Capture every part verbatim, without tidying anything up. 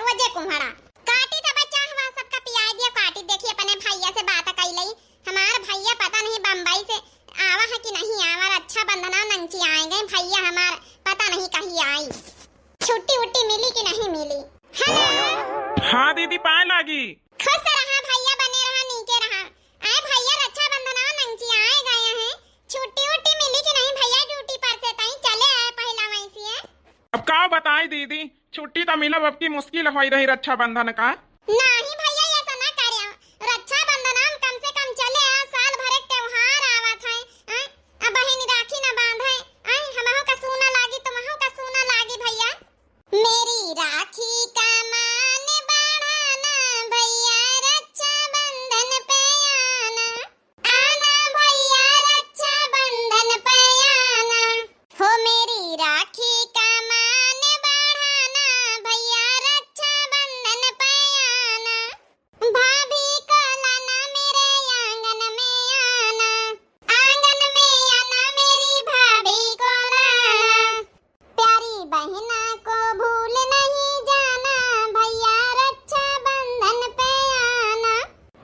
वो जे कुम्हड़ा। काटी तब चाह वा सबका पियाइ दिया, काटी देखी अपने भइया से बात कइ लई। हमार भइया पता नहीं बम्बई से आवा है कि नहीं आवा, रक्षाबंधना नंगची आए गए भइया हमार, पता नहीं कहीं आई। छुट्टी उट्टी मिली कि नहीं मिली। हेलो। हाँ दीदी, पाए लागी। खुश रहा भइया, बने रहा, नीके रहा। आए भइया, रक्षाबंधना नंगची आए गए हैं, छुट्टी उट्टी मिली कि नहीं भइया? ड्यूटी पर से तई चले आए पहला वैसी है। अब का बताई दीदी, छुट्टी त मिलब अब की मुश्किल होई रही रक्षाबंधन का। नाही भइया, ऐसा ना करिया। रक्षाबंधन हम कम से कम चले आ, साल भर एक त्योहार आवत है, हैं? अब बहिन राखी ना बांधे, हैं? हमहू का सूना लागी, तुमहू का सूना लागी भइया। मेरी राखी का मान बढ़ाना भइया, रक्षाबंधन पे आना। आना भइया रक्षाबंधन पे आना, हो मेरी राखी का मान बढ़ाना, भइया रक्षाबंधन पे आना। भाभी को लाना मेरे आंगन में आना, आंगन में आना मेरी भाभी को लाना। प्यारी बहना को भूल नहीं जाना, भइया रक्षाबंधन पे आना।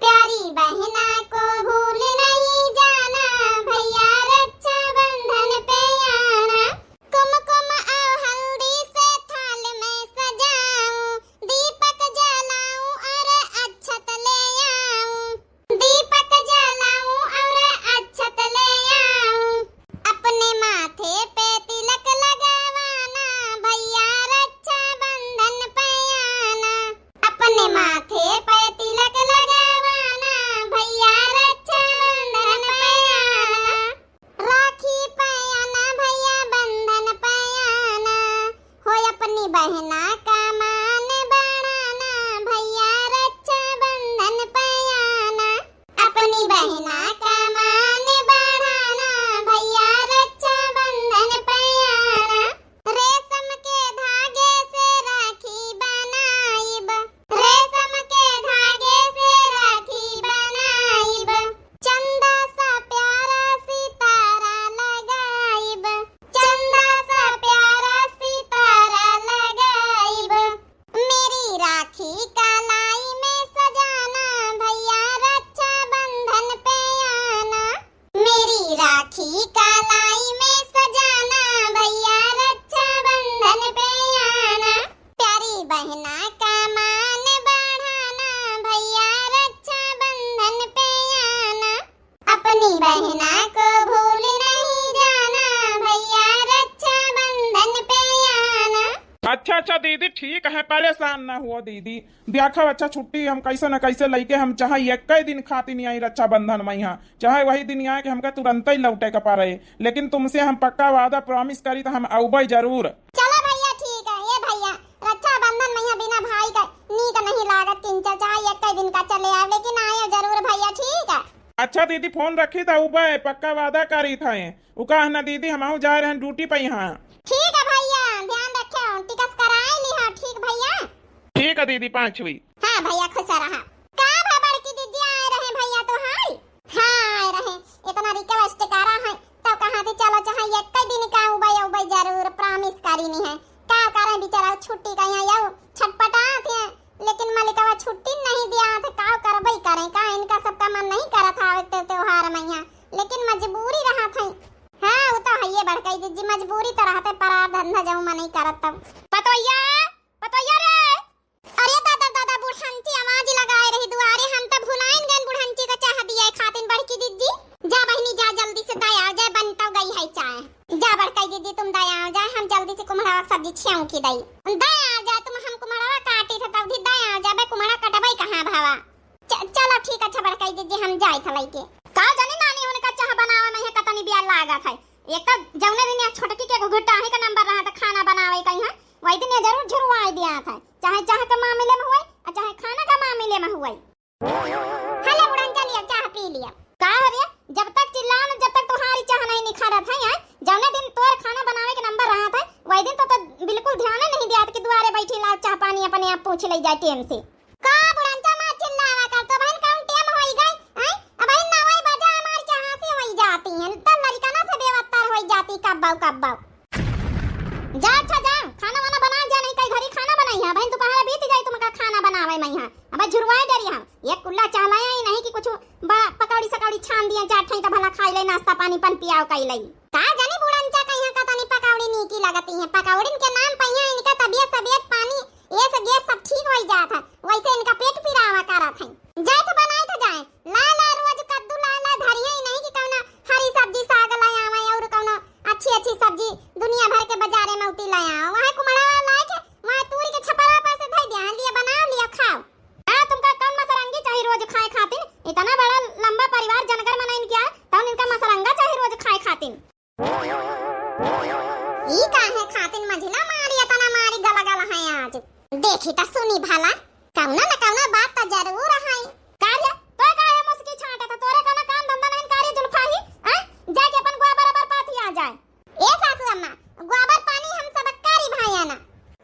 प्यारी बहना को भूल नहीं जाना, भइया रक्षाबंधन पे आना। कुमकुम और हल्दी से थाल में सजाऊं, दीपक जलाऊं और अक्षत ले आऊं। दीपक जलाऊं और अक्षत ले आऊं, अपने माथे पे तिलक लगावाना, भइया रक्षाबंधन पे आना। अपने माथे पे तिलक लगावाना, भइया रक्षाबंधन पे आना। राखी पे आना भइया बंधन पे आना, हो अपनी बहना का मान बढ़ाना, भइया रक्षाबंधन पे आना। अपनी बहना का मान बढ़ाना, भइया रक्षाबंधन पे आना। रेशम के धागे से राखी बनाइब, रेशम के धागे से राखी बनाइब, चंदा सा प्यारा सितारा लगाइब, चंदा सा प्यारा सितारा लगाइब। मेरी राखी का लाई में सजाना, भइया रक्षाबंधन पे आना। मेरी राखी का लाई में सजाना, भइया रक्षाबंधन पे आना। प्यारी बहना का मान बढ़ाना, भइया रक्षाबंधन पे आना। अपनी बहना को भूल नहीं जाना, भइया रक्षाबंधन पे आना। अच्छा, अच्छा दीदी, ठीक है, परेशान ना हुआ दीदी। देखो, अच्छा, छुट्टी हम कैसे न कैसे लइके हम चाहे एक्के दिन खातिर नहीं आई रक्षाबंधन में यहाँ, चाहे वही दिन आए कि हमका तुरंत ही लौटे के पड़े, लेकिन तुमसे हम पक्का वादा promise करी तो हम अउबे जरूर। चलो भइया, ठीक है। ये भइया, रक्षाबंधन में यहाँ बिना भाई का नीक नहीं लागत किंचल, चाहे एक्के दिन का चले आए, लेकिन आए जरूर भइया, ठीक है। अच्छा दीदी, फोन रखी था, अउबे पक्का वादा करी था। उ कहा ना दीदी, हमहू जाए रहे ड्यूटी पे यहाँ। ठीक है भइया, ध्यान रखे, टिकस कराए ली। हाँ ठीक भइया। ठीक है दीदी, पाँच हुई। हाँ भइया, खुश रहा। का भा बड़की दीदी, आए रहे भइया तो? हाय, हाँ आए रहे, इतना request करा है तो कहा थे चलो चाहे एक्के दिन का अउबे, अउबे जरूर, promise करी नहीं है। का करे बेचारा छुट्टी का यहाँ यऊ छटपटात है, लेकिन मलिकवा छुट्टी नहीं दिया थे, का करबे करे, का इनका सबका मन नहीं करत आवे ते त्योहार में यहाँ, लेकिन मजबूरी रहत है। हाँ, वो तो है ये बड़कई दीदी, मजबूरी तो रहते, परार धंधा जऊ मन नहीं करत तब। पतोइया, पतोइया रे, अरे दादा, दादा, बुढ़ंची आवाज लगाए रही दुआरे, हम तो भुलाइन गए बुढ़ंची का चाह दिए खातिन बड़की दीदी। जा बहिनी जा, जल्दी से दया आ जाए, बन तो गई है चाय। जा बड़कई दीदी तुम दया आ जाए, हम जल्दी से कुम्हड़वा के सब्जी छियाऊं की दई। दया आ जाए तुम, हम कुम्हड़वा काटी थे तब भी दया आ जाए, बे कुम्हड़ा कटबई कहाँ भावा। च-, चलो ठीक, अच्छा बड़कई दीदी हम जाए था लइके। का जाने नानी उनका चाह बनावे में है कतनी बिया लागत है। एक तो जौने दिन या छोटकी के घुघुटाही का नंबर रहा था खाना बनावे का यहाँ, वही दिन ये जरूर झुरवाए दिया था, चाहे चाह के मामले में हुए और चाहे खाना का मामले में हुए। हेलो बुढ़न, चलिए चाह पी लिया। का हो रे, जब तक चिल्लाओ न, जब तक तुम्हारी चाह नहीं निखरत है, हैं? जौने दिन तोर खाना बनावे के नंबर रहा था, वही दिन तो, तो बिल्कुल ध्यान नहीं दिया था कि दुआरे बैठी लाओ चाह पानी अपने आप पूछ ले जाए टेम से। का बुढ़न, चमा चिल्लावा कर, तो बहन कौन टेम होई गई, हैं? अब बहन नौ बजे हमारी चाह से होई जाती हैं, तो लड़कना से बेवत्तर होई जाती कब्बो कब्बो। जा, अच्छा जा, खाना वाना बना जा, नहीं कई घरी खाना बनाई है, बहन दोपहर बीत जाई, तुम अबे मैं यहाँ, अबे झुरवाए डरी हम। ये कुल्ला चाह लाया ही नहीं कि कुछ बड़ा पकौड़ी सकौड़ी छान दिया, जा ठई त भला खाई ले, नाश्ता पानी पन पियाव कई लई। का जानी बुढ़नचा कहिया का तनी पकौड़ी नीकी लगती है। पकौड़िन के नाम पहिया इनका तबियत, तबियत पानी, ये से गैस सब ठीक होई जात है, वैसे इनका पेट पिरावा करत है। जाए तो बनाई तो जाए, ला ला रोज कद्दू ला ला धरिया ही नहीं कि कौनो हरी सब्जी साग ला आवे और कौनो अच्छी अच्छी सब्जी दुनिया भर के बाजारे में उती ला आवे। वहाँ कुमड़ा वाला लाए के वहाँ तूरी के छपरा पर से धई दिया, लिया बनाओ, लिया खाओ। का तुमका कौन मसरंगी चाही रोज खाए खातिन? इतना बड़ा लंबा परिवार जनगर मनइन क्या, तौन इनका मसरंगा चाही रोज खाए खातिन। ई काहे खातिन मझिला मारी इतना मारी गलगल है आज? देखी त सुनी भला, कौनो न कौनो बात त जरूर है। का रे, तोय काहे मुस्की छांटत है? तोरे कौनो काम धंधा नहीं का रे जुल्फा ही? हैं? जाके अपन गोबर अबर पाथी आ जाए। ए सासू अम्मा, गोबर पानी हम सब करी भाया ना।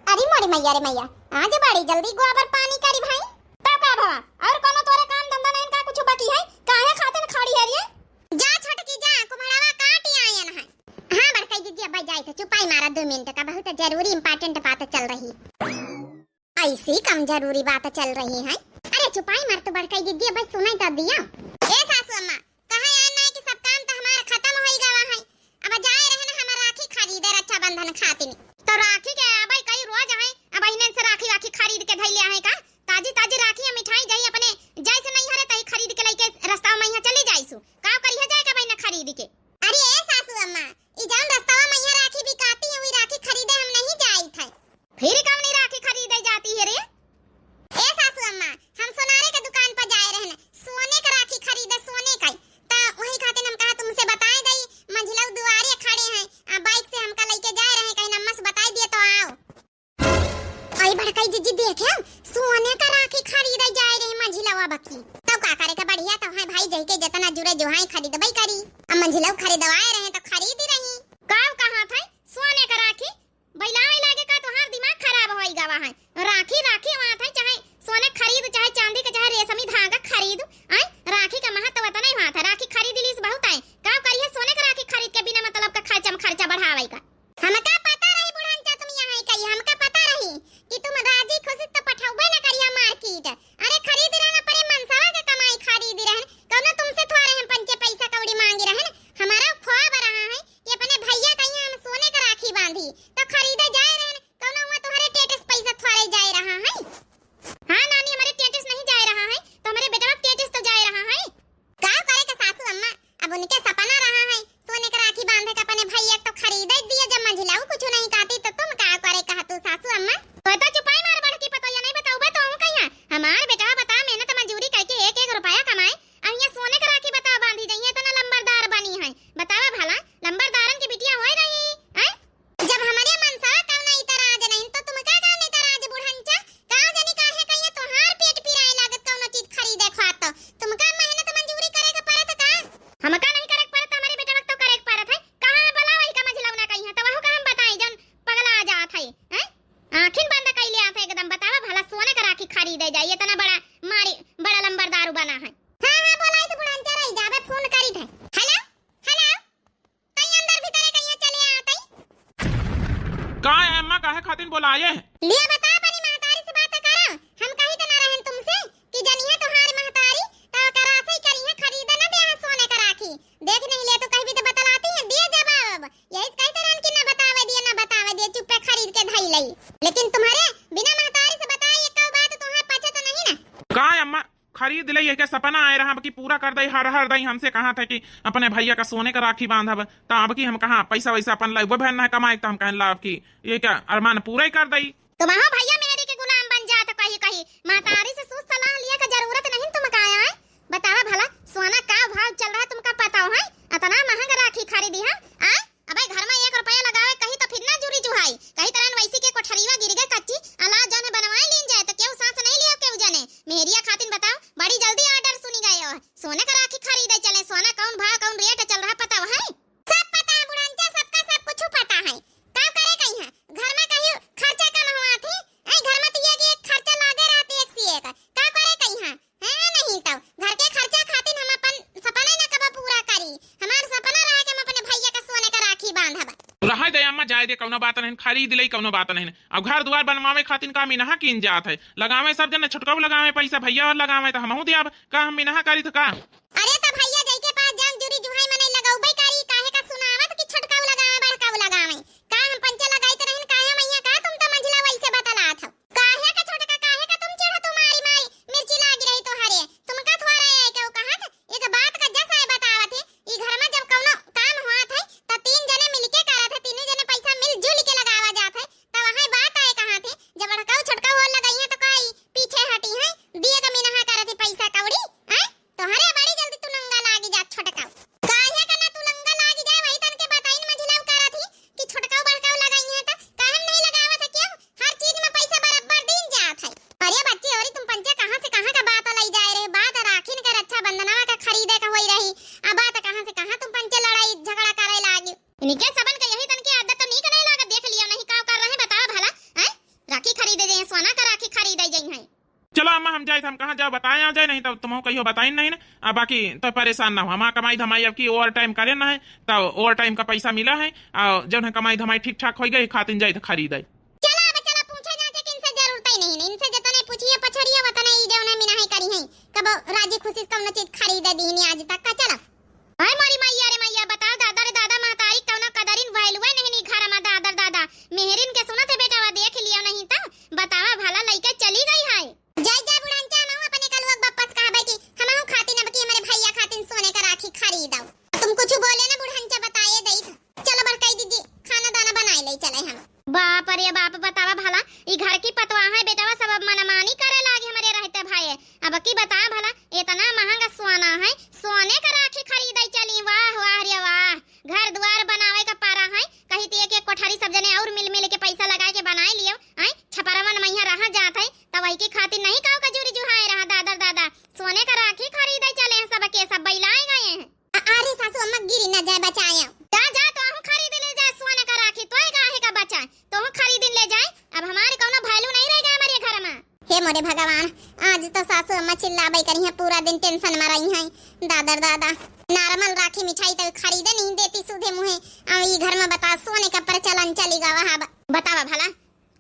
अरे मोरी मैया रे मैया, आज बड़ी जल्दी गोबर पानी करी भाई। तब का भवा, और कोनो तोरे काम धंधा नहीं का कुछ बाकी है? काहे खातिर खड़ी है रे? जा छोटकी जा, कुम्हड़वा काटी आयन है। हाँ बड़काई दीदी, अब जाई थे, चुपाई मारा दो मिनट का, बहुत जरूरी important बात चल रही। ऐसी कम जरूरी बात चल रही है। अरे चुपाई मार तो बड़काई दीदी, अब सुनाई तो दिया। ए सासू अम्मा, कहा यार ना कि सब काम तो हमार खत्म होई गवा है। अब जाए रहे ना हम राखी खरीदे रक्षाबंधन खातिर। तो राखी के आबे कई रोज है, अब इन्हन से राखी वाखी खरीद के धैले है का? ताजी ताजी राखी या मिठाई जाई अपने जैसे नहीं हरे तई खरीद के लेके रास्ता में यहाँ चली जाईसु। का करिया जाए का बहिना खरीद के? अरे ए सासू अम्मा, ई जौन रास्ता में यहाँ राखी बिकाती है, वही राखी खरीदे हम नहीं जाई थे। फिर कौनी राखी खरीदे जाती है रे? ए सासू अम्मा, हम सोनारे के दुकान पर जाए रहन, सोने का राखी खरीदे, सोने का। त वही खातिर हम कहा तुमसे बताए दई, मंझिलऊ दुआरे खड़े हैं, आ बाइक से हमका लेके जाए रहे, कहीं अम्मा से बताई दिए तो आओ। आई बड़काई जीजी देखे, सोने का राखी खरीदे जाए रहे मंझिलवा बकी। तब का करे का बढ़िया तो है भाई, जही के जितना जुरे जो है खरीदबई करी। अब मंझिलऊ खरीदवाए रहे तो खरीद रही। का कहा था सोने का राखी? बैलावे लागे का तोहार दिमाग खराब होई गवा है। राखी, राखी हुआ था, चाहे सोने खरीद, चाहे चांदी के, चाहे रेशमी धागा खरीद, आय? राखी का महत्व तो नहीं हुआ था। राखी खरीद लीस बहुत है, का करिए सोने का राखी खरीद के बिना मतलब का खर्चा में खर्चा बढ़ावे का? हमका पता रही बुढ़नचा तुम यहाँ ही कही, हमका पता रही कि तुम राजी खुशी तो पठौबे न करिया मार्केट। अरे खरीद रहन अपने मनसवा के कमाई खरीद रहन, कौनो तुमसे थोड़े हम पंचे पैसा कौड़ी मांगी रहन। हमारा ख्वाब रहा है कि अपने भैया का यहाँ हम सोने का राखी बांधी, तो खरीदे जाए रहन, कौनो हुआ तुम्हारे टेटस पैसा थोड़े जाए रहा है। हाँ नानी, हमारे टेटस नहीं जाए रहा है, तो हमारे बेटवा टेटस तो जाए रहा है। का करे के सासू अम्मा, अब उनके सपना रहा है सोने का राखी बांधे का अपने भैया, तो खरीदे दिए, जब मंझिलाऊ कुछ नहीं कहती तो तुम का करे कहतू सासू अम्मा? तो, तो चुपाई मार बड़की पतोहिया, नहीं बताऊबे तो हम कहिया। हमार बेटवा बता मेहनत मजूरी करके एक एक रुपया कमाए, अब ये सोने का राखी बता बांधी जाइए, इतना लंबरदार बनी है। बतावा भला, लंबरदारन की बिटिया होए रही, हैं? जब हमरे मनसा कौनो इतराज नहीं, तो तुमका कौन इतराज बुढ़नचा? का जानी काहे कहिए तोहार पेट पिराए लागत कौनो चीज खरीदे खात, तो तुमका मेहनत मजूरी करे के पड़त का? हमका नहीं करे के पड़त, हमारे बेटवा के तो करे के पड़त है। कहाँ बोलावई का मझिलौना कहीं है, तो वहू का हम बताई जौन पगला जात है, हैं? आँखिन बंद कइले आत है एकदम। बतावा भला सोने का राखी खरीदे जाई, इतना बड़ा मारी, बड़ा लंबरदारू बना है। हाँ, हाँ, बोलाई तो बुढ़नचा रही जाबे, फोन करी थे। हेलो, हेलो, कहीं अंदर भीतरे कहीं चले आते। का है अम्मा, काहे खातिर बोलाए हैं? लिया बता, अपनी महतारी से बात करा। हम कही तो ना रहन तुमसे कि जनिए तुम्हारी महतारी, तो करा से करिए, खरीदे ना दे सोने का राखी। देख नहीं ले तो कहीं भी तो बतलाती है, दिए जवाब। यही कहते रहन कि ना बतावे दिए, ना बतावे दिए, चुप्पे खरीद के धई लई। लेकिन तुम्हारे बिना महतारी से बताए ये कऊ बात तुम्हें पचे तो नहीं ना? का अम्मा, खरीद ले, ये के सपना आए रहा, अब की पूरा कर दई, हर हर दई हमसे कहा था कि अपने भैया का सोने का राखी बांधब, तो अब की हम कहा पैसा वैसा अपन लाइबे भर ना कमाए, तो हम कहन लाभ की ये क्या अरमान पूरा ही कर दई। तुम्हारा भैया मेहरी के गुलाम बन जात कही कही, महतारी से सूझ सलाह लिया का जरूरत नहीं तुमका आया है। बतावा भला, सोना का भाव चल रहा तुमका पता है? इतना महंगा राखी खरीदी हम, आय? अबे घर में एक रुपया लगावे कही तो फिर ना जुरी जुहाई, कही तरह वैसी के कोठरीवा गिर गए कच्ची, अलाव जाने बनवाए लीन जाए तो केहू सांस नहीं लियो केहू जाने। मेहरिया खातिन बताओ, बड़ी जल्दी order सुनी गए हो, सोने का राखी खरीदे चले, सोना कौन भाव कौन rate चल रहा पता है? सब पता है बुढ़नचा, सबका सब कुछ पता है। का करे कही है? घर में कहीं खर्चा कम हुआ थी, ऐ घर कउनो बात नहीं, खरीद लेई, कउनो बात नहीं। अब घर दुआर बनवावे खातिन का मिनहा कीन जात है, लगावे सब जने, छोटकऊ लगावे पैसा, भइया और लगावे, त हमहू दियाब, का हम मिनहा करी त का? अरे त भइया जइके पास जान जुरी जुहाई मनई लगउबे करी, काहे का सुनावत कि छोटकऊ लगावे, बड़कऊ लगावे? का हम पंचे लगाइत रहिन, काहे मइया का तुम त मंझिला वइसे बतलात हौ? काहे का छोटका, काहे का तुम चिढ़त हौ मारी मारी, मिर्ची लागी रही तोहरे, तुमका थोड़ा है केहू कहत, एक बात का जस है बतावत है, ई घर में जब कउनो काम होत है, त तीन जने मिलके करत है, तीनों जने पैसा मिलजुल के लगावा जात है, तब वहाँ बात आए कहाँ थे, जब बड़कऊ छोटकऊ होर लगइहैं, त काई पीछे हटिहैं, दिए का मिनहा करत है पैसा कौड़ी, हैं? तोहरे बड़ी जल्दी तुलंगा लागी जात छोटकऊ। काहे का ना तुलंगा लागी जाए, वही तन के बताइन मंझिलऊ करत ही कि छोटकऊ बड़कऊ लगइहैं, त काहे नहीं लगावत है क्यों? हर चीज में पैसा बराबर दीन जात है। अरे बच्ची, अरे तुम पंचे कहाँ से कहाँ का बात लई जाए रहे? बात राखिन के रक्षाबंधनवा का खरीदे का होई रही, अब बात कहाँ से कहाँ तुम पंचे लड़ाई झगड़ा करे लागी? इनके सबन के यही तन की आदत तो नीक नहीं लागत, देख लियो नहीं का कर रहे, बताओ भला, हैं? राखी खरीदे जाइहैं, सोना का राखी खरीदे जाइहैं। चलो अम्मा, हम जाइत, हम कहाँ जाओ बताए आ जाए, नहीं तो तुमहू कहियो बताइन नहीं ना। अब बाकी तो परेशान ना हो, हमार कमाई धमाई अब की ओवर टाइम करे ना है, तो ओवर टाइम का पैसा मिला है, और जौन है कमाई धमाई ठीक ठाक होई गई, खातिन जाइत खरीदे। चला, अब चला, पूछे जांचे के इनसे जरूरत ही नहीं, इनसे जितने पूछिए पछड़िए, वतने ई जौन है मिनाही करिहैं। कबो राजी खुशी से कौनो चीज खरीदे दीनी आज तक का। चला। हाय मोरी मैया रे मैया, बताओ दादा रे दादा, महतारी कौनो कदरिन value नहीं नी घर में, दादा रे दादा। मेहरिन के सुनत है बेटा, वा देख लियो नहीं तो बतावा भला लइके चली गई है। जाई जा बुढ़ंचा, हमहू अपने कलुआ के बप्पा से कहबे कि हमहू खातिन अब की हमरे भइया खातिन सोने का राखी खरीदो। तुम कुछ बोले ना बुढ़ंचा, बताए दई था। चलो बड़काई दीदी, खाना दाना बनाए ले चले हम। बाप रे बाप, बतावा भला, ई घर की पतवा है बेटवा, सब अब मनमानी करे लागी हमरे रहते भाई। अब की बतावा भला, इतना महंगा सोना है, सोने का राखी खरीदे चली, वाह वाह रे वाह। घर दुआर बनावे का पारा है, कही ती एक एक कोठरी सब जने और मिल मिल के पैसा लगाए के बनाए लियो, आय छपरवन मइहाँ रहा जात है, त वही की खातिर नहीं काव का जुरी जुहाए रहा दादर दादा, सोने का राखी खरीदे चले हैं, सबके सब बैलाए गए हैं। अ-, अरे सासू अम्मा गिरी न जाए बचाए। जा जा, तोहू खरीद ले जाए सोने का राखी, तोहे काहे का बचाए, तोहू खरीद ले जाए, अब हमारे कौनो value नहीं रह गया हमारे घर में। हे मोरे भगवान, आज तो सासू अम्मा चिल्लाबै करिहैं, पूरा दिन tension में रहिहैं। दादर दादा, normal राखी मिठाई तो खरीदे नहीं देती सूधे मुँहे, अब ई घर में बता सोने का प्रचलन चली गवा है। ब-, बतावा भला,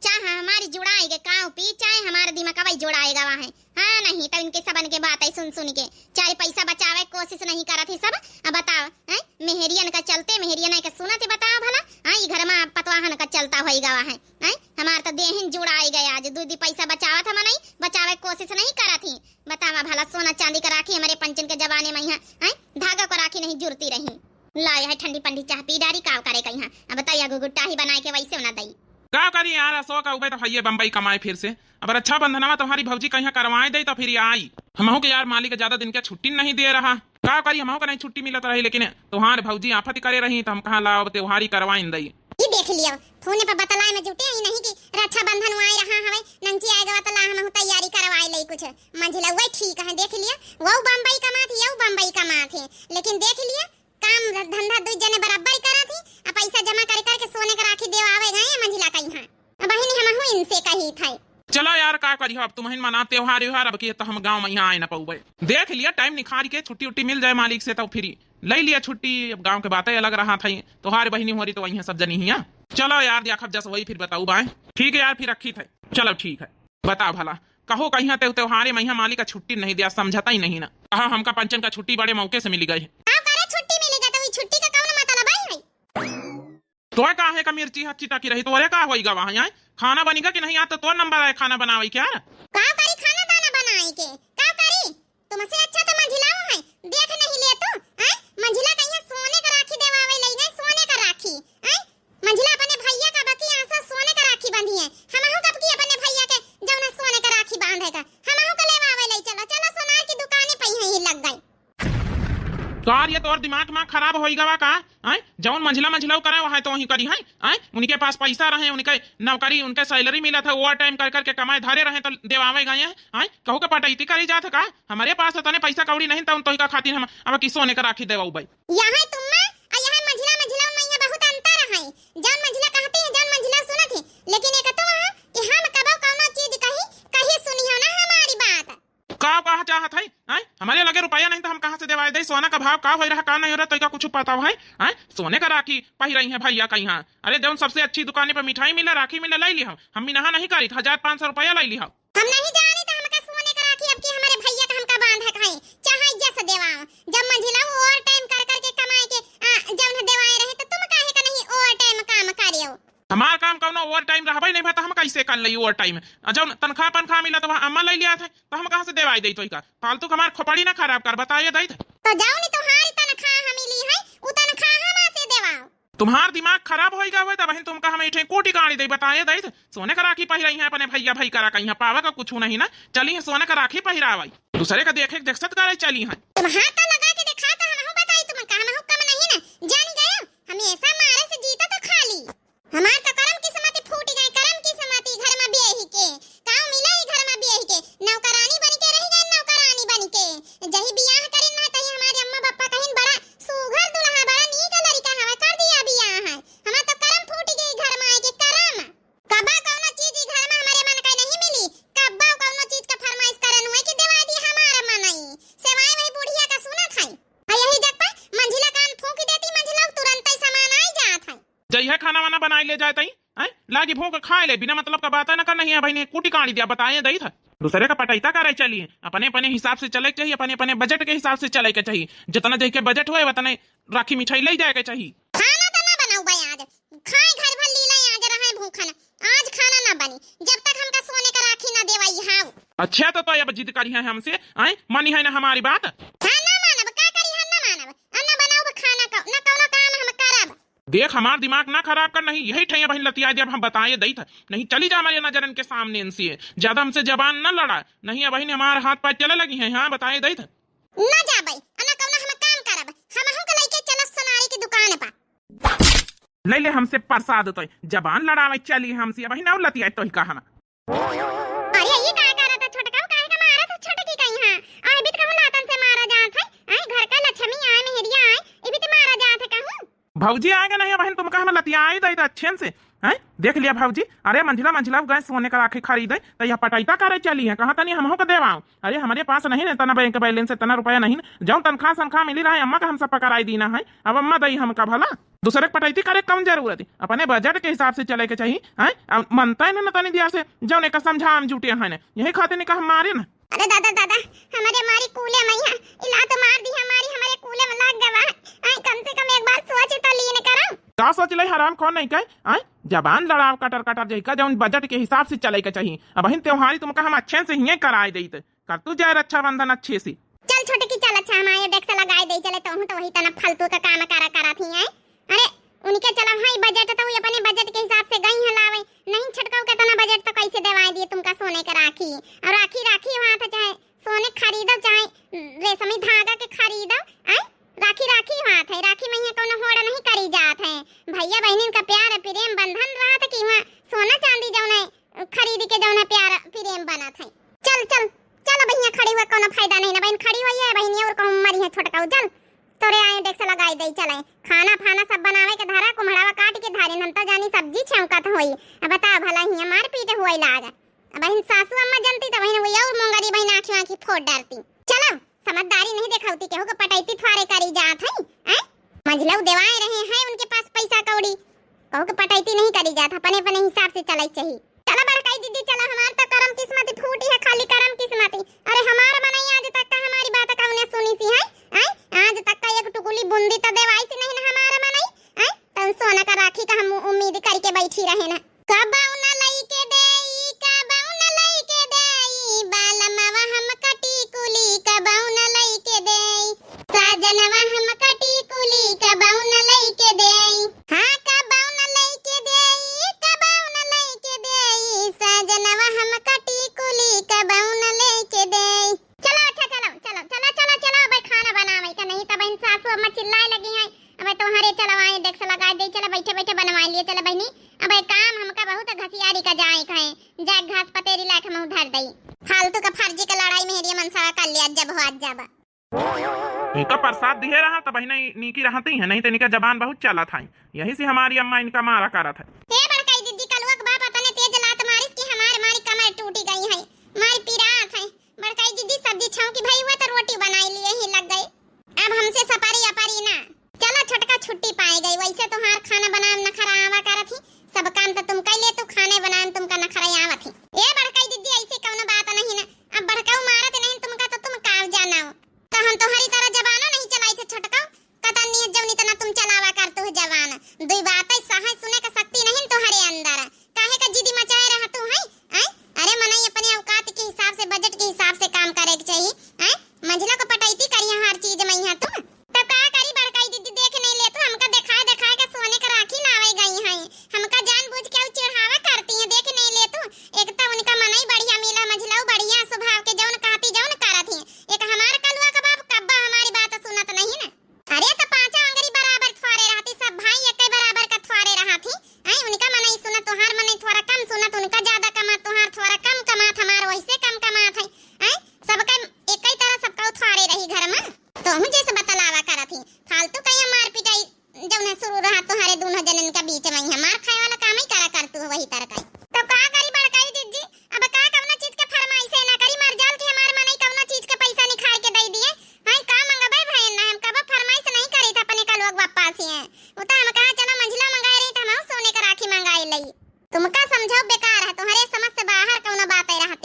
चाहे हमारी जुड़ाए के काव पी, चाहे हमारे दिमाग का वही जुड़ाए गवा है। हाँ, नहीं तो इनके सबन के बात है सुन सुन के चार पैसा बचावे के कोशिश नहीं करत ही सब। अब बताओ, हैं? मेहरियन का चलते, मेहरियन के सुनत ही, बताओ भला, हाँ, ई घर में पतवाहन का चलता होई गवा है, हैं? हमार तो देहिन जुड़ाई गए आज, दू दी पैसा बचावत हम नहीं, बचावे के कोशिश नहीं करत ही। बतावा भला, सोना चांदी का राखी हमारे पंचन के जमाने में यहाँ, हैं? धागा को राखी नहीं जुड़ती रही। लाए है ठंडी पंडी चाह पी डारी, काव करे कहीं। अब बताइए, गुगुट्टा ही बनाए के वैसे ना दई। का करी यार, अशोक अउबे तो हइये बम्बई कमाए फिर से। अब रक्षाबंधनवा तुम्हारी भौजी कहिया करवाए दे तो फिर आई। हमहू के यार मालिक ज्यादा दिन के छुट्टी नहीं दे रहा। का करी, हमहू के नहीं छुट्टी मिलत रही, लेकिन तुम्हार भौजी आफत करे रही तो हम कहा लाओ अब त्योहारी करवाइन दई। ई देख लियो, फोन पर बतलाए में जुटे ही नहीं कि रक्षाबंधन आए रहा हवे, नंची आए गवा तो ला हमहू तैयारी करवाए ले कुछ। मंझिला वही ठीक है, देख लियो, वो बम्बई कमात ही, वो बम्बई कमात ही, लेकिन देख लियो, काम ध-, धंधा दुई जने बराबर ही करत ही, आ पैसा जमा करे करके सोने के राखी देवावे गए हैं मंझिला कहीं। अब बहिनी हमहू इनसे कही थे। चलो यार, का करी, अब तुम्हें मना त्योहार व्योहार, अब की तो हम गाँव में यहाँ आए ना पउबे। देख लिया, टाइम निखार के छुट्टी उट्टी मिल जाए मालिक से तो फिर ले लिया छुट्टी। अब गाँव के बातें अलग रहा था, तोहार बहिनी हो रही तो वही सब जनी हिया। चलो यार, देखब जस वही फिर बताऊ बाय। ठीक है यार, फिर रखी थे। चलो ठीक है, बताओ भला। कहो कहिया ते त्योहारे में यहाँ मालिक का छुट्टी नहीं दिया, समझता ही नहीं ना। कहा हमका पंचन का छुट्टी बड़े मौके से मिली गई है। का करे छुट्टी मिली गई तो ई छुट्टी का कौन मतलब है? तोय काहे का मिर्ची हच्ची टाकी रही, तोरे का होई गवा है? खाना बनी का कि नहीं? आज तो तोर नंबर आए खाना बनावे के यार। का करी खाना दाना बनाए के? का करी? तुमसे अच्छा तो मंझिलाओ है, देख नहीं ले तू, हैं? मंझिला कहिया सोने का राखी देवावे लई गए, सोने का राखी, हैं? मंझिला अपने भैया का बकी आंसू सोने का राखी बांधी है, हमहू कब की अपने भैया के जौना सोने का राखी बांधे का, हमहू का लेवावे लई चलो, चलो सोनार की दुकाने पे ही लग गई। तोहार ये तोर दिमाग में खराब होई गवा का? आय, जौन मंझिला मंझिलाऊ करे वहाँ तो वहीं करी है। आय, उनके पास पैसा रहे, उनके नौकरी, उनके सैलरी मिला था, ओवर टाइम कर करके कमाए धरे रहे तो देवावे गए हैं। आय, कहू के पटैती करी जात है का? हमारे पास तो तने पैसा कौड़ी नहीं, तो उन तोही का खातिर हम अब की सोने का राखी देवाऊ भाई। यहाँ तुम में और यहाँ मंझिला मंझिलाऊ में यहाँ बहुत अंतर है। जौन मंझिला कहती है, जौन मंझिला सुनत है, लेकिन एक तो वहाँ कि हम कबो कौनो चीज कही, कही सुनियो ना हमारी बात। का कहा चाहत है? आय, हमारे लगे रुपया नहीं तो हम कहाँ से देवाए? दे, सोना का भाव का होइ रहा, का नहीं होइ रहा, तोइका कुछ पता है? हैं? सोने का राखी पहिरइहैं भइया कइहाँ। अरे, जउन सबसे अच्छी दुकाने पर मिठाई मिला, राखी मिला, लइ लिहउ। हम मिनहा नहीं करित, हजार पाँच सौ रुपया लइ लिहउ। हम नहीं जानी त हमका सोने का राखी, अब की हमरे भइया का हमका बांधक है, चाहे जस देवाओ। जब मंझिला overtime कर कर के कमाए के, आ, जउन देवाए रहे, त तुम काहे का नहीं overtime काम करेउ? हमार काम कउनो overtime रहबइ नहीं भा, त हम कइसे कर लई overtime? आ जउन तनख्वाह पनख्वाह मिला, त वहाँ अम्मा लइ लिया था, त हम कहाँ से देवाई देई तोइका? फालतू का हमार खोपड़ी ना खराब कर, बताए देई त। त जउन तुम्हारी तनख्वाह मिली है, उ तनख्वाह हमा से देवाओ। तुम्हार दिमाग खराब होइ गा होइ, त बहिन तुमका हम इठे कूटी काड़ी देई, बताए देई त। सोने का राखी पहिरइहैं अपने भइया भई करा कइहाँ, पावा का कुछ नहीं ना, चलिहैं सोने का राखी पहिरावइ। दूसरे का देखे के देखसत करे चलिहैं। तुम हाथ तो लगा के देखा, त हमहू बताई तुमका, हमहू कम नहीं ना, जान गए, हमेसा मारे से जीता त खाली। हमार तो करम किस्मती फूटि गए, करम किस्मती घर मा बियाही के। काउ मिला ई घर मा बियाही के? नौकरानी बनि के रहि गए, नौकरानी बनि के। जही बियाह करिन ना, तही हमारे अम्मा बप्पा कहिन, "बड़ा सुघर दुलहा, बड़ा नीक लड़िका हवे, कर दिया बियाह है।" हमार तो करम फूटि गए घर मा आए के, करम। कबा कउनो चीज ई घर मा हमरे मन का नहीं मिली, कबा कउनो चीज का फरमाइश करन हुए कि देवाई दी हमार मनई। सेवाई वही बुढ़िया का सुनत है। आ यही जग पर मंझिला कान फूंकि देती, मंझिला तुरंतइ समान आइ जात है। जइहैं खाना वाना बनाइ ले जाए तई, हैं? लागी भूख खाए ले, बिना मतलब का बात न कर, नहीं है बहिनी, कूटी काड़ी दिया, बताए दई था। दूसरे का पटैता करे चली, अपने अपने हिसाब से चले के चाहिए, अपने अपने budget के हिसाब से चले के चाहिए। जितना जइके budget हुए, उतने राखी मिठाई लइ जाए के चाहिए। खाना त ना बनाउबे आज, खाए घर भर लीला आज रहे भूखन, आज खाना ना बनी, जब तक हमका सोने का राखी ना देवाई हाउ। अच्छा, तो, तो अब जिद करिहैं हमसे, आए, मानिहैं ना हमारी बात? हाँ, ना मानब, का करिहैं, ना मानब, अब ना बनाउब खाना, का, ना कउनो काम हम करब। देख, हमार दिमाग ना खराब कर, नहीं यही ठैया बहिन लतिया दे, अब हम बताए दई था। नहीं चली जा हमारे नजरन के सामने इनसे। ज्यादा हमसे जबान ना लड़ा, नहीं अब बहिन हमार हाथ पैर चले लगिहैं। हाँ, बताए दई था। ना जाबे, आ ना कउनो हम काम करब। हमहू के लइके चलत सोनारी की दुकान पा। लइ ले हमसे प्रसाद, तो जबान लड़ावे चली हमसे, अब बहिन और लतिया तोही का हम। अरे, ई का करत है छोटका, काहे का मारत है छोटकी कइहाँ? आए बीत कहूँ लातन से मारा जात है। आए घर का लक्ष्मी आए, मेहरिया आए, ई बीत मारा जात है कहूँ। भौजी आए के नहीं बहिन, तुमका हम लतियाई दई त अच्छे से। हैं? देख लिया भौजी, अरे मंझिला, मंझिला गए सोने का राखी खरीदे, त यह पटैता करे चली है, कहा तनी हमहू के देवाओ। अरे हमरे पास नहीं ना इतना bank balance, इतना रुपया नहीं ना, जउन तनख्वाह सनख्वाह मिली रहे अम्मा का हम सब पकड़ाई दीना है, अब अम्मा दई हमका भला। दूसरे के पटैती करे के कउन जरूरत है? अपने budget के हिसाब से चले के चाहिए, हैं? अब मनता है ना तनी दिया से, जउन एका समझाम जुटे हैं ना, यही खातिर निका हम मारे ना। अरे दादा, दादा, हमरे मारी कूले मइहाँ, ई लात मार दी हमारी, हमरे कूले मा लाग गवा। आई, कम से कम एक बार सोच तो लीन करो। का सोच ले हराम, कौन नहीं कहे? आई, जबान लड़ाव कटर कटर जइका, जउन budget के हिसाब से चले के चाहिए। अबहिन त्योहारी तुमका हम अच्छे से हिये कराए देइत, कर तू जाए रक्षाबंधन अच्छे से। चल छोटकी चल, अच्छा हम आए डेस्क लगाए दे चले, तोहू तो वही तना फालतू का काम करा करा थी। आई, अरे, उनके चला भाई budget तो उ अपने budget के हिसाब से गई है लावे, नहीं छटकाऊ के तना budget तो कैसे देवाए दिए तुमका सोने के राखी। और राखी राखी हुआ था, चाहे सोने खरीदो चाहे रेशमी धागा के खरीदो, आए राखी राखी हुआ था, राखी मइहाँ कउनो होड़ नहीं करी जात है। भइया बहिनिन का प्यार प्रेम बंधन रहा था कि वहाँ सोना चांदी जउने खरीद के जउने प्यार प्रेम बनत है। चल चल चल बहिनिया, खड़ी हुआ कउनो फायदा नहीं ना बहिन, खड़ी हुई है बहिनिया और कहूँ मरी है छोटकाऊ। चल तोरे आए डेस्क लगाई दे चले, खाना फाना सब बनावे के धरा, कुम्हड़ावा काट के धारिन, हम तो जानी सब्जी छौंकत होई। अब बता भला हियाँ मारपीट हुई लाग। अब बहिन सासू अम्मा जनती तो बहिन वही और मुंगरी बहिन आँखी आँखी फोड़ डालती। चलो समझदारी नहीं देखावती, केहू के पटैती थ्वारे करी जात है, हैं? मझलऊ देवाए रहे हैं उनके पास पैसा कौड़ी, कहू के पटैती नहीं करी जात, अपने अपने हिसाब से चले चाहिए। चला बड़काई दीदी, चला, हमार तो करम किस्मत फूटी है, खाली करम किस्मत। अरे हमार मनई आज तक का हमारी बात कौने सुनी सी है? आय? आज तक का एक टुकुली बूंदी तो देवाई सी नहीं ना हमार मनई। आय? तो सोना का राखी का हम उम्मीद करके बैठी रहे ना। कबऊ न लइके देई, कबऊ न लइके देई, बालमवा हम कटी कुली, कबऊ न लइके देई। साजनवा हम कटी कुली, कबऊ न लइके देई। हाँ, कबऊ न लइके देई, कबऊ न लइके देई, साजनवा हम कटी कुली, कबऊ न लइके देई। चलो, अच्छा, चलो, चलो, चलो, चलो, चलो, अबे खाना बनावे का नहीं, तब इन सासू अम्मा चिल्लाए लगी हैं, अबे तुम्हारे चलो आए, डेस्क लगा दे, चलो, बैठे, बैठे बनवा लिए, चलो बहनी, अबे काम हमका बहुत घसियारी का जाए का है, जा घास पतेरी लाए के मुँह धर दई। फालतू का फर्जी का लड़ाई मेहरिया मनसावा कर लिया, जब हो आज जब। इनका प्रसाद दिए रहा, तब बहिना नीकी रहती है, नहीं तो इनका जबान बहुत चला था। यही से हमारी अम्मा इनका मारा करा था। हे बड़काई दीदी, कलुआ के बाप अपने तेज लात मारिस कि हमार, मारी कमर टूटी गई है, मारी पिरात है। बड़काई दीदी, सब्जी छौंकी भई हुआ तो रोटी बनाई लिए ही लग गए। अब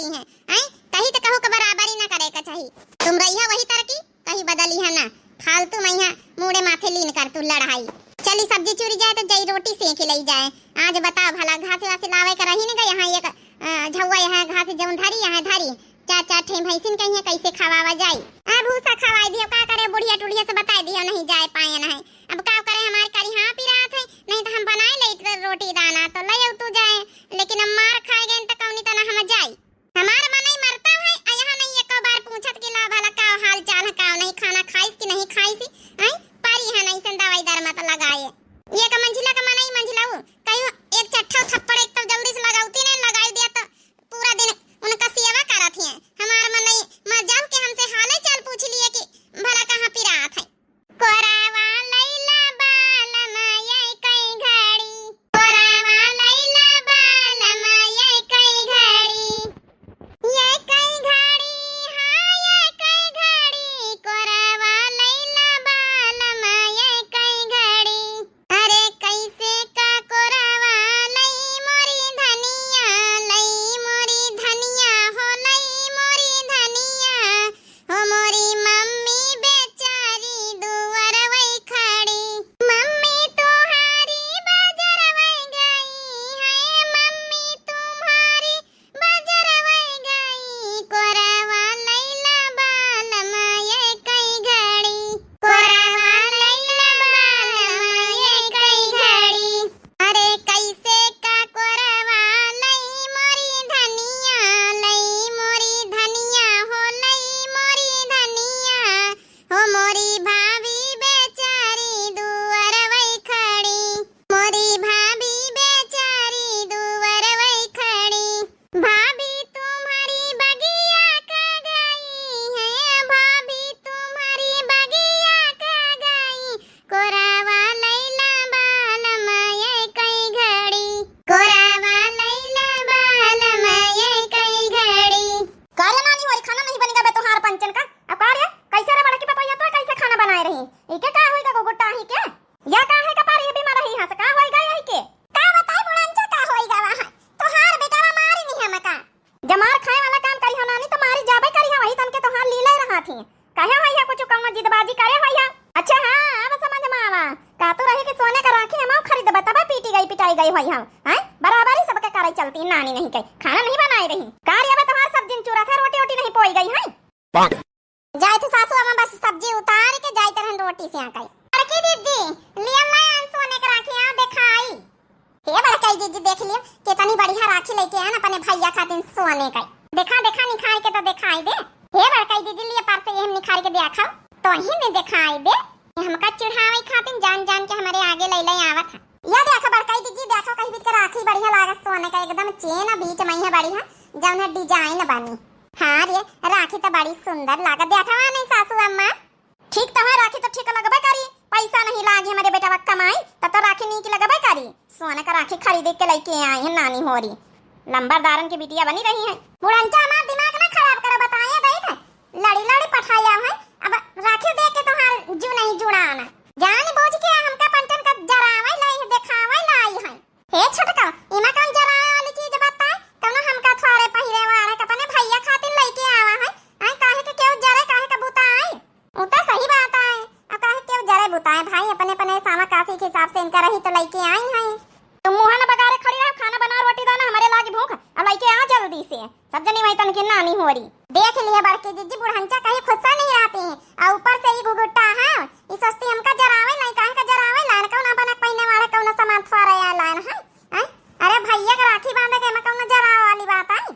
हैं, हैं? कहीं तो कहू के बराबरी ना करे के चाही। तुम रहिया वही तरह की, कहीं बदलिहा ना। फालतू में यहाँ मूड़े माथे लीन कर तू लड़ाई। चली सब्जी चुरी जाए तो जाई रोटी सेंक लई जाए। आज बताओ भला, घास वास लावे के रही न गई, यहाँ एक, अ, झौवा यहाँ घास जौन धरी, यहाँ धरी। चार चार ठे भैंसिन के यहाँ कैसे खवावा जाई? अब भूसा खवाई दियो, का करे, बुढ़िया टुढ़िया से बताई दियो, नहीं जाए पाए न है। अब का करे, हमार करी हाँ पिरात है, नहीं तो हम बनाए लेत रोटी दाना, तो ले तू जाए, लेकिन अब मार खाए गए तो कौनी तना हम जाई। हमार मनई मरता है, आ यहाँ नहीं एको बार पूछत कि ला भला का हाल चाल है, का नहीं, खाना खाइस कि नहीं खाइस, हैं? परी है नहीं सन दवाई दर मत लगाए। ये का मंझिला का मनई मंझिलाऊ, कहियो एक चट्ठा थप्पड़ एक तो जल्दी से लगाउती नहीं, लगाई दिया तो पूरा दिन उनका सेवा करत है। हमार मनई मर जाऊ के हमसे हाले चाल पूछ लिए कि भला कहाँ पिरात है। कोरावा लैला बालम ये कई घड़ी। कोरावा लैला बालम ये कई घड़ी। ये कई घड़ी, हाँ, ये कई घड़ी। कोरावा लैला बालम ये कई घड़ी। अरे कैसे का कोरावा लई मोरी धनिया, लई मोरी धनिया हो, लई मोरी धनिया। हो मोरी मम्मी बेचारी दुअरवै खड़ी। मम्मी तुम्हारी बजरवै गई है, मम्मी तुम्हारी बजरवै गई। कोरवा लैला बालम ये कई घड़ी। कोरवा लैला बालम ये कई घड़ी। अरे कैसे का कोरवा लई मोरी धनिया, लई मोरी धनिया हो, लई मोरी धनिया। हो मोरी भाभी बेचारी दुअरवै खड़ी। मोरी भाभी बेचारी दुअरवै खड़ी। भाभी तुम्हारी बगिया का गई है, भाभी तुम्हारी बगिया का गई। कोरावा लैला बालम ये कई घड़ी। कोरावा लैला बालम ये कई घड़ी। का रे नानी होरी, खाना नहीं बनी गबे तोहार पंचन का? अब का रे, कैसे रे बड़की पतोहिया तो कैसे खाना बनाए रही? इके का होई गा गुगुट्टा ही के? या का है कपार ये बीमार रही हस, का होई गा यही के? का बताई बुढ़नचा का होई गवा है? तोहार बेटावा मारी नहीं हमका। जब मार खाए वाला काम करी हो नानी तो मारी जाबे करी हो, वही तन के तोहार लीले रहा थी। कहे होइहा कुछ कौनो जिदबाजी करे होइहा। अच्छा हाँ, अब समझ में आवा। का तो रही कि सोने का राखी हम खरीदबा, तब पीटी गई पिटाई गई होइहा। हैं? बराबरी सबके करे चलती, नानी नहीं कही। खाना नहीं बनाए रही। का रे अब तोहार सब्जी चूरा था, रोटी वोटी नहीं पोई गई है? जाए थे सासू अम्मा, बस सब्जी उतार के जाए तरहन रोटी से आ गई। बड़की दीदी, लिया मैं आन सोने का राखी आ देखाई। हे बड़काई जीजी, देख लियो, कितनी बढ़िया राखी लेके आन अपने भैया खातिर सोने का। देखा, देखा, निखार के तो देखाई दे। हे बड़काई जीजी, लिए पार से ये हम निखार के देखा, तो ही ने देखाई दे। हमका चिढ़ावे खातिर जान जान के हमारे आगे ले ले आवत है। या देखा बड़काई जीजी, देखा कही बीत के राखी बढ़िया लागत सोने का, एकदम चेन बीच में है बढ़िया, जौन है design बनी। हाँ रे, राखी तो बड़ी सुंदर लागत। देखा नहीं सासू अम्मा, ठीक तो है, राखी तो ठीक लगबे करी, पैसा नहीं लागी हमरे बेटवा कमाई, तब तो राखी नीक लगबे करी। सोने का राखी खरीदे के लेके आई है नानी होरी, लंबरदारन की बिटिया बनी रही है। बुढ़नचा हमार दिमाग ना खराब करो, बताए दई थे, लड़ी लड़ी पठाया है, अब राखी दे के तोहार जीव नहीं जुड़ाना। जान बूझ के हमका पंचन का जरावे लाई है, देखावे लाई है। हे छोटका, इमा कौन जरावे वाली चीज बताए? कौनो हमका थोड़े पहिरे वाले के अपने भैया खातिर लेके आवा है। आई काहे के केहू जरे, काहे के बुताई? उ तो सही बात है। अब काहे केहू जरे बुताए भाई, अपने अपने सामा काशी के हिसाब से इनका रही तो लेके आई है। तुम मुँह न बगारे खड़ी रहो, खाना बना, रोटी दाना, हमारे लागी भूख। अब लेके आ जल्दी से। सब जनी वही तन की नानी होरी। देख लिया बड़की जीजी, बुढ़नचा कहीं खुस्सा नहीं रहती। और ऊपर से ये घुघुट्टा है, ये सस्ती हमका जरावे लाई, काहे का जरावे लाई, कौन अपना पहिने वाले कौन सामान थोड़ा या लान है, हैं? अरे भैया के राखी बांधे के में कौन जरावे वाली बात आई?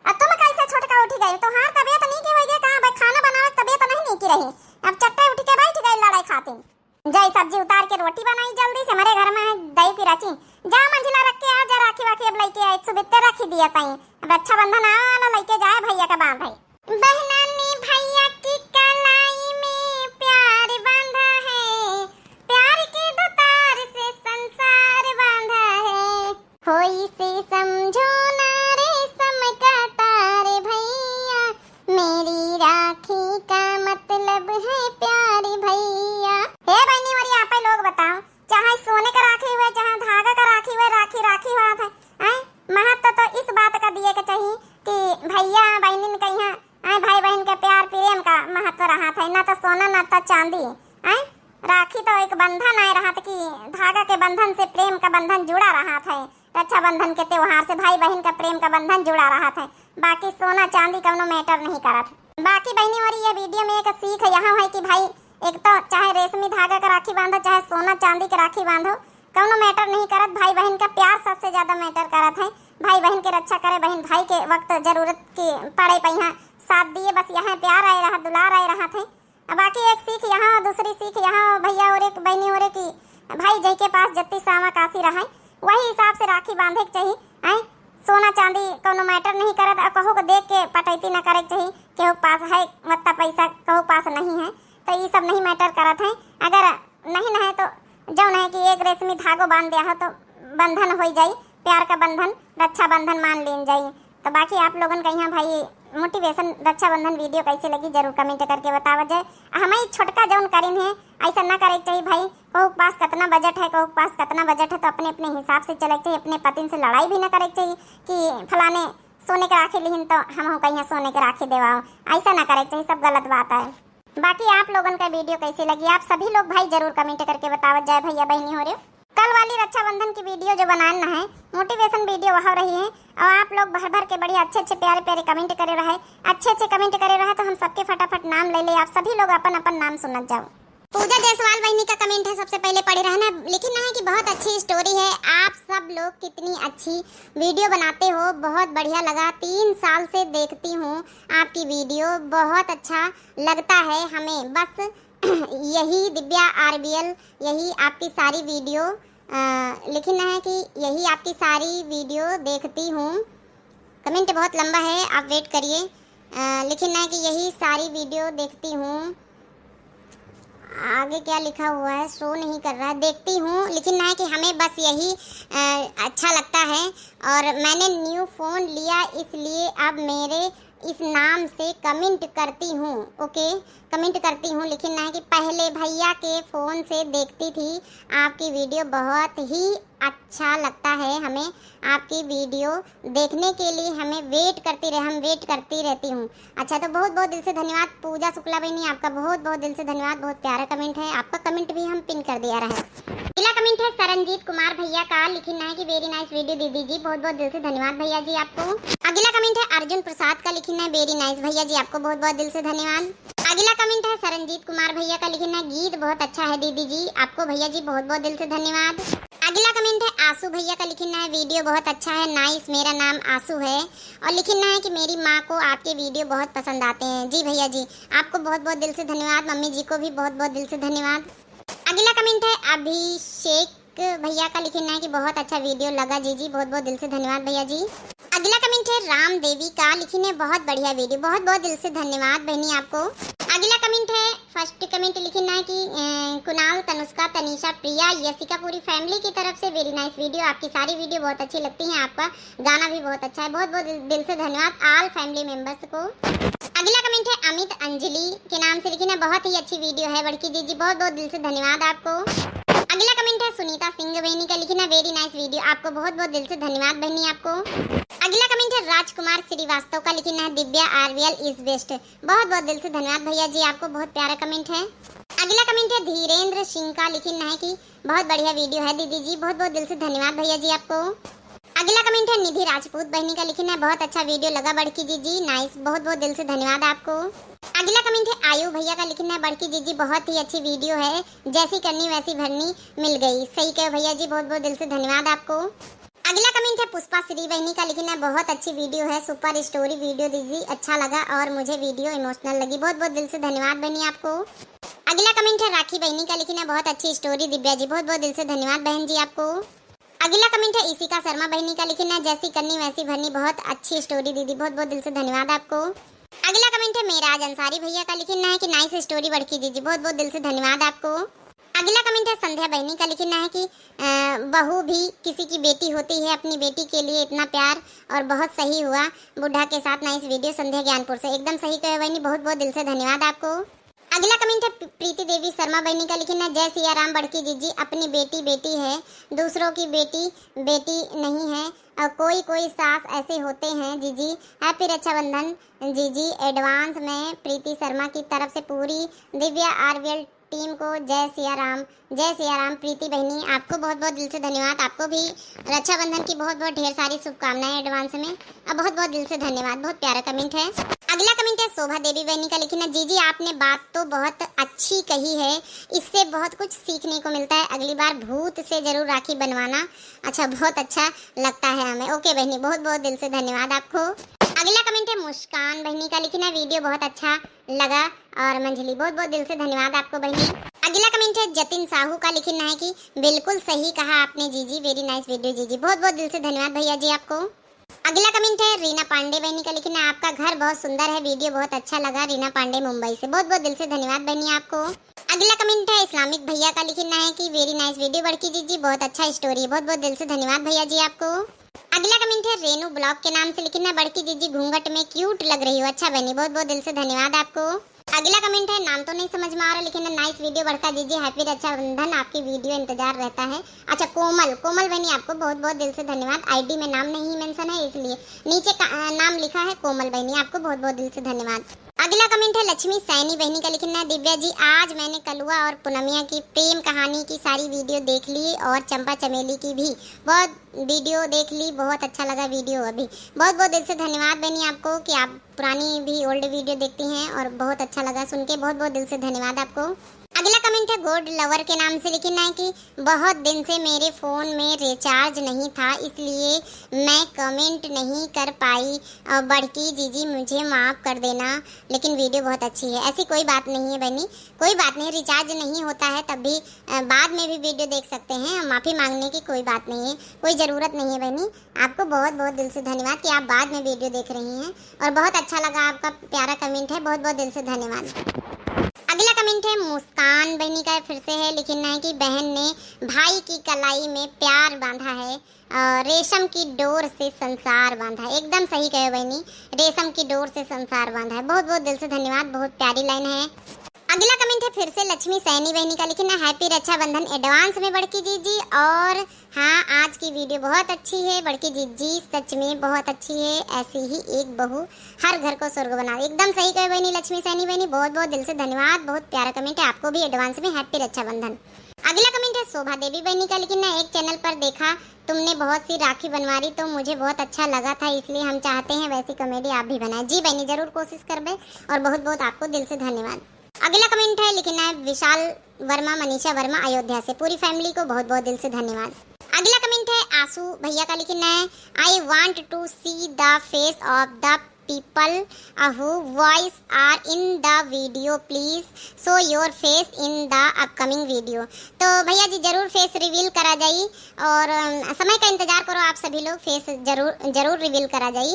अब तुम कैसे छोटका उठी गई? तोहार तबीयत नहीं की होई गई, कहाँ भाई खाना बनावे के तबीयत नहीं, नहीं की रही, अब चट्टे उठ के बैठ गई लड़ाई खातिर। जाई सब्जी उतार के रोटी बनाई जल्दी से, हमारे घर में है दही पिराची। जा मंझिला रख के आ, जा राखी वाखी अब लेके आई, सुबित्ते रखी दिया ताई। अब रक्षाबंधन आवे वाला, लेके जाए भैया का बांध है। बहना ने भैया की कलाई में प्यार बांधा है, प्यार के दो तार से संसार बांधा है। होई से समझो ना रेशम का तार भैया, मेरी राखी का मतलब है प्यार भैया। हे बहनी, वरी आपे लोग बताओ, चाहे सोने का राखी हुए, चाहे धागा का राखी हुए, राखी राखी हुआ था। आए, महत्व तो इस बात का दिए के चाहिए कि भैया बहिनिन कहिया, आए, भाई बहिन के प्यार प्रेम का महत्व रहत है, ना तो सोना ना तो चांदी। आए, राखी तो एक बंधन आए रहत कि धागा के बंधन से प्रेम का बंधन जुड़ा रहत है, रक्षाबंधन के त्योहार से भाई बहिन का प्रेम का बंधन जुड़ा रहत है, बाकी सोना चांदी कौनो matter नहीं करत। बाकी बहिनी होरी, ये video में एक सीख यह है कि भाई, एक तो चाहे रेशमी धागा का राखी बांधो, चाहे सोना चांदी के राखी बांधो, कौनो matter नहीं करत। भाई बहिन का प्यार सबसे ज्यादा matter करत है। भाई बहिन के रक्षा करे, बहिन भाई के वक्त जरूरत के पड़े पे यहाँ साथ दिए, बस यहाँ प्यार आए रहा, दुलार आए रहा थे। अब बाकी एक सीख यहाँ, दूसरी सीख यहाँ, भैया होरे, बहिनी होरे कि भाई जई के पास जत्ती सामा काशी रहे, वही हिसाब से राखी बांधे के चाहिए। आए, सोना चांदी कौनो matter नहीं करत, और कहू को देख के पटैती न करे के चाहिए। केहू के पास है वत्ता पैसा, कहू के पास नहीं है, तो ये सब नहीं matter करत है। अगर नहीं, नहीं तो जौन है कि एक रेशमी धागो बांध दिया हो तो बंधन हो जाई, प्यार का बंधन, रक्षाबंधन मान लीन जाई। तो बाकी आप लोगन का यहाँ भाई motivation रक्षाबंधन video कैसे लगी, जरूर comment करके बतावा जाए। आ हमारी छोटका जौन करीन है, ऐसा ना करे के चाहिए भाई। कहू के पास कितना budget है, कहू के पास कितना budget है, तो अपने अपने हिसाब से चले के चाहिए। अपने पतिन से लड़ाई भी ना करे के चाहिए कि फलाने सोने के राखी लिहिन तो हम कहिया सोने के राखी देवाओ, ऐसा ना करे के चाहिए, सब गलत बात है। बाकी आप लोगन का video कैसे लगी, आप सभी लोग भाई जरूर comment करके बतावत जाए भैया बहिनी होरे। कल वाली रक्षाबंधन की video जो बनान ना है, motivation video वह रही है, और आप लोग भर भर के बढ़िया अच्छे अच्छे प्यारे प्यारे comment करे रहे, अच्छे अच्छे comment करे रहे, तो हम सबके फटाफट नाम ले ले, आप सभी लोग अपन अपन नाम सुनत जाओ। पूजा जायसवाल बहिनी का comment है, सबसे पहले पढ़े रहना, लिखिन है कि बहुत अच्छी story है, आप सब लोग कितनी अच्छी video बनाते हो, बहुत बढ़िया लगा, तीन साल से देखती हूँ आपकी video, बहुत अच्छा लगता है हमें, बस यही दिव्या आरबीएल, यही आपकी सारी video, अ, लिखिन है कि यही आपकी सारी video देखती हूँ। Comment बहुत लंबा है, आप wait करिए। अ, लिखिन है कि यही सारी video देखती हूँ। आगे क्या लिखा हुआ है, show नहीं कर रहा है। देखती हूँ, लिखिन है कि हमें बस यही, अ, अच्छा लगता है और मैंने new phone लिया, इसलिए अब मेरे इस नाम से comment करती हूँ। OK, comment करती हूँ। लिखिन है कि पहले भैया के phone से देखती थी आपकी video, बहुत ही अच्छा लगता है हमें आपकी video देखने के लिए, हमें wait करती रहे, हम wait करती रहती हूँ। अच्छा, तो बहुत बहुत दिल से धन्यवाद पूजा शुक्ला बहिनी, आपका बहुत बहुत दिल से धन्यवाद, बहुत प्यारा comment है, आपका comment भी हम pin कर दिया रहे। अगला comment है सरंजीत कुमार भैया का, लिखिन है कि very nice video दीदी जी, बहुत बहुत दिल से धन्यवाद भैया जी आपको। अगला comment है अर्जुन प्रसाद का, लिखिन है very nice भैया जी, आपको बहुत बहुत दिल से धन्यवाद। अगला comment है सरंजीत कुमार भैया का, लिखिन है गीत बहुत अच्छा है दीदी जी, आपको भैया जी बहुत बहुत दिल से धन्यवाद। अगला comment है आशु भैया का, लिखिन है video बहुत अच्छा है, nice, मेरा नाम आशु है, और लिखिन है कि मेरी माँ को आपके video बहुत पसंद आते हैं। जी भैया जी, आपको बहुत बहुत दिल से धन्यवाद, मम्मी जी को भी बहुत बहुत दिल से धन्यवाद। अगला comment है अभिषेक भैया का, लिखिन है कि बहुत अच्छा video लगा जीजी, बहुत बहुत दिल से धन्यवाद भैया जी। अगला comment है राम देवी का, लिखिन है बहुत बढ़िया video, बहुत बहुत दिल से धन्यवाद बहनी आपको। अगला comment है, first comment लिखिन है कि, अ, कुणाल, तनुष्का, तनीषा, प्रिया, यशिका, पूरी family की तरफ से very nice video, आपकी सारी video बहुत अच्छी लगती हैं, आपका गाना भी बहुत अच्छा है, बहुत बहुत दिल, दिल से धन्यवाद all family members को। अगला comment है अमित अंजलि के नाम से, लिखिन है बहुत ही अच्छी video है बड़की जीजी, बहुत बहुत दिल से धन्यवाद आपको। अगला comment है सुनीता सिंह बहनी का, लिखिन है very nice video, आपको बहुत बहुत दिल से धन्यवाद बहनी आपको। अगला comment है राजकुमार श्रीवास्तव का, लिखिन है दिव्या आरवीएल is best, बहुत बहुत दिल से धन्यवाद भैया जी आपको, बहुत प्यारा comment है। अगला comment है धीरेंद्र सिंह का, लिखिन है कि बहुत बढ़िया video है दीदी जी, बहुत बहुत दिल से धन्यवाद भैया जी आपको। अगला comment है निधि राजपूत बहनी का, लिखिन है बहुत अच्छा video लगा बड़की जीजी, nice, बहुत बहुत दिल से धन्यवाद आपको। अगला comment है आयु भैया का, लिखिन है बड़की जीजी बहुत ही अच्छी video है, जैसी करनी वैसी भरनी मिल गई। सही कहे भैया जी, बहुत बहुत दिल से धन्यवाद आपको। अगला comment है पुष्पा श्री बहनी का, लिखिन है बहुत अच्छी video है, super story video दीदी, अच्छा लगा और मुझे video emotional लगी। बहुत बहुत दिल से धन्यवाद बहनी आपको। अगला comment है राखी बहनी का, लिखिन है बहुत अच्छी story दिव्या जी, बहुत बहुत दिल से धन्यवाद बहन जी आपको। अगला comment है इशिका शर्मा बहनी का, लिखिन है जैसी करनी वैसी भरनी, बहुत अच्छी story दीदी, बहुत बहुत दिल से धन्यवाद आपको। अगला comment है मेराज अंसारी भैया का, लिखिन है कि nice story बड़की जीजी, बहुत बहुत दिल से धन्यवाद आपको। अगला comment है संध्या बहनी का, लिखिन है कि, अ, बहू भी किसी की बेटी होती है, अपनी बेटी के लिए इतना प्यार और बहुत सही हुआ बूढ़ा के साथ nice video संध्या ज्ञानपुर से। एकदम सही कहे बहनी, बहुत बहुत दिल से धन्यवाद आपको। अगला कमेंट है प्रीति देवी शर्मा बहनी का, लिखिन है, जय सिया राम बड़की जीजी, अपनी बेटी बेटी है, दूसरों की बेटी बेटी नहीं है। और कोई कोई सास ऐसे होते हैं जीजी। हैप्पी रक्षाबंधन जीजी। एडवांस में प्रीति शर्मा की तरफ से पूरी दिव्या आरवीएल टीम को जय सिया राम। जय सिया राम प्रीति बहनी, आपको बहुत बहुत दिल से धन्यवाद। आपको भी रक्षाबंधन की बहुत बहुत ढेर सारी शुभकामनाएं एडवांस में। अब बहुत बहुत दिल से धन्यवाद, बहुत प्यारा कमेंट है। अगला कमेंट है शोभा देवी बहनी का, लिखिन है, जीजी आपने बात तो बहुत अच्छी कही है, इससे बहुत कुछ सीखने को मिलता है, अगली बार भूत से जरूर राखी बनवाना। अच्छा, बहुत अच्छा लगता है हमें। ओके बहनी, बहुत बहुत दिल से धन्यवाद आपको। अगला कमेंट है मुस्कान बहनी का, लिखिन है, वीडियो बहुत अच्छा लगा। और मंझली, बहुत बहुत दिल से धन्यवाद आपको बहनी। अगला कमेंट है जतिन साहू का, लिखिन है कि बिल्कुल सही कहा आपने जीजी, very nice video जीजी। बहुत बहुत दिल से धन्यवाद भैया जी आपको। अगला कमेंट है रीना पांडे बहनी का, लिखिन है, आपका घर बहुत सुंदर है, वीडियो बहुत अच्छा लगा। रीना पांडे मुंबई से, बहुत बहुत दिल से धन्यवाद बहनी आपको। अगला कमेंट है इस्लामिक भैया का, लिखिन है कि very nice video बड़की जीजी, बहुत अच्छा स्टोरी है। बहुत बहुत दिल से धन्यवाद भैया जी आपको। अगला कमेंट है रेनू ब्लॉग के नाम से, लिखिन है, बड़की जीजी घूंघट में क्यूट लग रही हो। अच्छा बहनी, बहुत बहुत दिल से धन्यवाद आपको। अगला कमेंट है, नाम तो नहीं समझ में आ रहा, लिखिन है, नाइस वीडियो बड़का जीजी, हैप्पी रक्षाबंधन, आपकी वीडियो इंतजार रहता है। अच्छा कोमल, कोमल बहनी आपको बहुत बहुत दिल से धन्यवाद। आईडी में नाम नहीं मेंशन है इसलिए नीचे का, अ, नाम लिखा है कोमल बहनी, आपको बहुत बहुत दिल से धन्यवाद। अगला कमेंट है लक्ष्मी सैनी बहनी का, लिखिन है, दिव्या जी आज मैंने कलुआ और पुनमिया की प्रेम कहानी की सारी वीडियो देख ली और चंपा चमेली की भी बहुत वीडियो देख ली, बहुत अच्छा लगा वीडियो। अभी बहुत बहुत दिल से धन्यवाद बहनी आपको कि आप पुरानी भी ओल्ड वीडियो देखती हैं और बहुत अच्छा लगा सुन के, बहुत बहुत दिल से धन्यवाद आपको। अगला कमेंट है गोड लवर के नाम से, लिखिन है कि बहुत दिन से मेरे फ़ोन में रिचार्ज नहीं था इसलिए मैं कमेंट नहीं कर पाई। अ, बड़की जीजी मुझे माफ़ कर देना, लेकिन वीडियो बहुत अच्छी है। ऐसी कोई बात नहीं है बहनी, कोई बात नहीं, रिचार्ज नहीं होता है तब भी, अ, बाद में भी वीडियो देख सकते हैं। माफ़ी मांगने की कोई बात नहीं है, कोई ज़रूरत नहीं है बहनी। आपको बहुत बहुत दिल से धन्यवाद कि आप बाद में वीडियो देख रही हैं और बहुत अच्छा लगा आपका प्यारा कमेंट है, बहुत बहुत दिल से धन्यवाद। अगला कमेंट है मुस्कान बहनी का, फिर से है, लिखिन है कि बहन ने भाई की कलाई में प्यार बांधा है और रेशम की डोर से संसार बांधा है। एकदम सही कहे बहनी, रेशम की डोर से संसार बांधा है। बहुत बहुत दिल से धन्यवाद, बहुत प्यारी लाइन है। अगला कमेंट है फिर से लक्ष्मी सैनी बहनी का, लिखिन है, हैप्पी रक्षाबंधन एडवांस में बड़की जीजी। और हाँ, आज की वीडियो बहुत अच्छी है बड़की जीजी, सच में बहुत अच्छी है, ऐसी ही एक बहू हर घर को स्वर्ग बना। एकदम सही कहे बहनी लक्ष्मी सैनी बहनी, बहुत बहुत दिल से धन्यवाद, बहुत प्यारा कमेंट है। आपको भी एडवांस में हैप्पी रक्षाबंधन। अगला कमेंट है शोभा देवी बहनी का, लिखिन है, एक चैनल पर देखा तुमने बहुत सी राखी बनवा रही तो मुझे बहुत अच्छा लगा था, इसलिए हम चाहते हैं वैसी कॉमेडी आप भी बनाएं। जी बहनी, जरूर कोशिश करबे और बहुत बहुत आपको दिल से धन्यवाद। अगला कमेंट है, लिखिन है विशाल वर्मा, मनीषा वर्मा अयोध्या से, पूरी फैमिली को बहुत बहुत दिल से धन्यवाद। अगला कमेंट है आशु भैया का, लिखिन है, I want to see the face of the people who voice are in the video, please show your face in the upcoming video। तो भैया जी जरूर फेस रिवील करा जाई और, अम, समय का इंतजार करो आप सभी लोग, फेस जरूर जरूर रिवील करा जाई।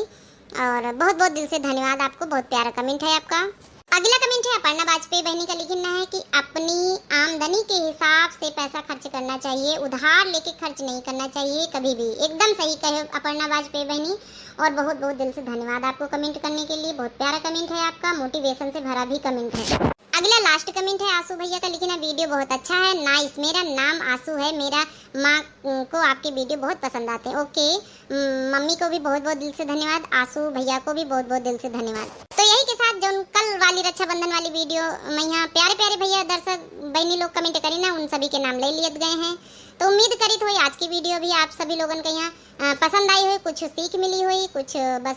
और बहुत बहुत दिल से धन्यवाद आपको, बहुत प्यारा कमेंट है आपका। अगला कमेंट है अपर्णा वाजपेयी बहनी का, लिखिन है कि अपनी आमदनी के हिसाब से पैसा खर्च करना चाहिए, उधार लेके खर्च नहीं करना चाहिए कभी भी। एकदम सही कहे अपर्णा वाजपेयी बहनी, और बहुत बहुत दिल से धन्यवाद आपको कमेंट करने के लिए। बहुत प्यारा कमेंट है आपका, मोटिवेशन से भरा भी कमेंट है। अगला लास्ट कमेंट है आशु भैया का, लिखिन है, वीडियो बहुत अच्छा है। नाइस, मेरा नाम आशु है, मेरा माँ को आपके वीडियो बहुत पसंद आते हैं। ओके, म-, मम्मी को भी बहुत बहुत दिल से धन्यवाद, आशु भैया को भी बहुत बहुत दिल से धन्यवाद। तो यही के साथ जौन कल वाली रक्षाबंधन वाली वीडियो में यहाँ प्यारे प्यारे भैया दर्शक बहनी लोग कमेंट करी ना, उन सभी के नाम ले लियत गए हैं। तो उम्मीद करित होई आज की वीडियो भी आप सभी लोगन के यहाँ, अ, पसंद आई होई, कुछ सीख मिली होई, कुछ बस,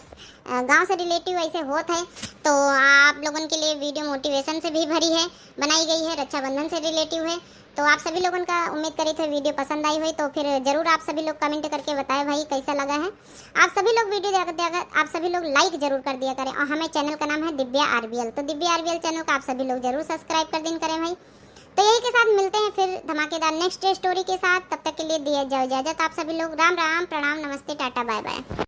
अ, गाँव से रिलेटिव ऐसे होत है। तो आप लोगन के लिए वीडियो मोटिवेशन से भी भरी है, बनाई गई है, रक्षाबंधन से रिलेटिव है। तो आप सभी लोगन का उम्मीद करित है वीडियो पसंद आई होई, तो फिर जरूर आप सभी लोग कमेंट करके बताएं भाई कैसा लगा है। आप सभी लोग वीडियो देखते, अगर आप सभी लोग लाइक जरूर कर दिया करें। और हमें चैनल का नाम है दिव्या आरबीएल, तो दिव्या आरबीएल चैनल को आप सभी लोग जरूर सब्सक्राइब कर दिन करें भाई। तो यही के साथ मिलते हैं फिर धमाकेदार नेक्स्ट स्टोरी के साथ। तब तक के लिए दिया जाओ इजाजत आप सभी लोग। राम राम, प्रणाम, नमस्ते, टाटा, बाय बाय।